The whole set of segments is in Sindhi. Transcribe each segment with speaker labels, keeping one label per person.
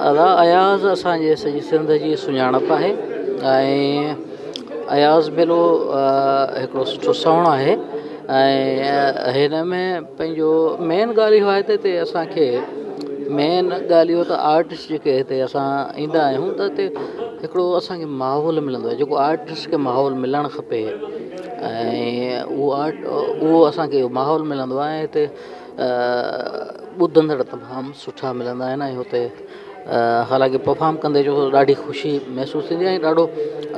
Speaker 1: ادا اياز اسان جي سڄي سنڌ جي سڃاڻپ آهي ۽ اياز ميلو هڪڙو سٺو سوڻ آهي ۽ هن ۾ پنهنجو مين ڳالهه اهو آهي ته هتي اسان کي مين ڳالهه اهو ته آرٽسٽ جيڪي هتي اسان ايندا آهيون ته هتي هڪڙو اسان کي ماحول ملندو آهي جيڪو آرٽسٽ کي ماحول ملڻ کپي ۽ اهو آرٽ اهو اسان کي ماحول ملندو آهي ۽ هتي ٻڌندڙ تمام سٺا ملندا آهن ۽ هتي حالانڪه پرفارم ڪندي جو ڏاڍي خوشي محسوس ٿيندي آهي ۽ ڏاڍو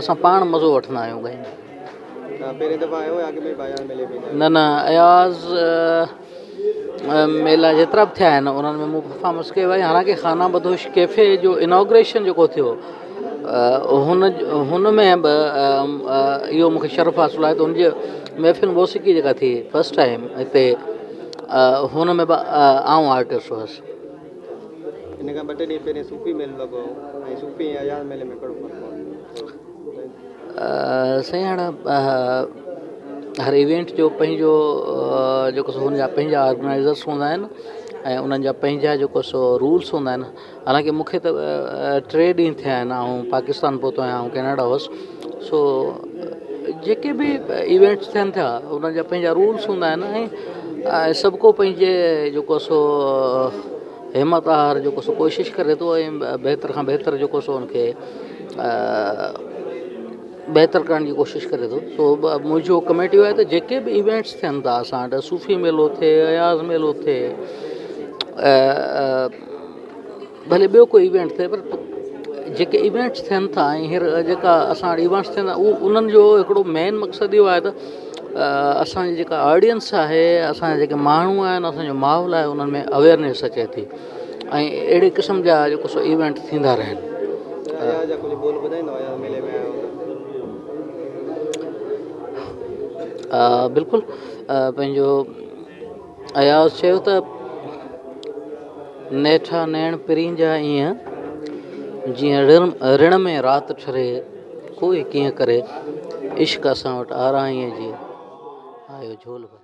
Speaker 1: اسان پاڻ مزو وٺندا آهيون ڳائيندي. نه نه اياز ميلا جيترا به ٿيا آهن انهن ۾ مون پرفارمنس ڪيو آهي حالانڪه خانه بدوش ڪيفي جو انوگريشن جيڪو ٿيو هن هن ۾ به اهو مون کي شرف حاصل آهي ته ان جي محفل موسيقي جيڪا ٿي فرسٽ ٽائيم هتي هن ۾ به آئون آرٽسٽ هئس.
Speaker 2: ان کان ٻه ٽي ڏينهن پهرين صوفي ميلو لڳو هو ۽ صوفي ۽ اياز ميلي ۾ ڪهڙو فرق هو؟
Speaker 1: سائين هاڻ هر ايونٽ جو پنهنجو جيڪو سو هن جا پنهنجا آرگنائيزرس هوندا آهن ۽ انهن جا پنهنجا جيڪو سو رولس هوندا آهن حالانڪه مون کي ته ٽي ڏينهن ٿيا آهن آئون پاڪستان پهتو آهيان آئون ڪينيڊا هئس سو جيڪي به ايونٽس ٿين ٿا انهن جا پنهنجا رولس هوندا آهن ۽ سڀ ڪو پنهنجي جيڪو سو همت آهر جيڪو سو ڪوشش ڪري ٿو ۽ بهتر کان بهتر جيڪو سو ان کي بهتر ڪرڻ جي ڪوشش ڪري ٿو سو منهنجو ڪميٽي اهو آهي ته جيڪي به ايونٽس ٿين ٿا اسان وٽ صوفي ميلو ٿئي اياز ميلو ٿئي ڀلي ٻيو ڪوئي ايونٽ ٿئي پر جيڪي ايونٽس ٿين ٿا ۽ هينئر جيڪا اسان وٽ ايونٽس ٿين ٿا اهو انهن جو هڪڙو مين مقصد اهو آهي ته اسانجي جيڪا آڊينس آهي اسان جا جيڪي ماڻهو آهن اسانجو ماحول آهي انهن ۾ اويئرنيس اچي ٿي ۽ اهڙي قسم جا جيڪو سو ايونٽ ٿيندا رهن. بلڪل پنهنجو اياز چيو ته نيٺا نيڻ پرين جا ايئن جيئن رڻ ۾ رات ٺري ڪوئي ڪيئن ڪري عشق اسان وٽ آرائين جي آيو جهول ڀري.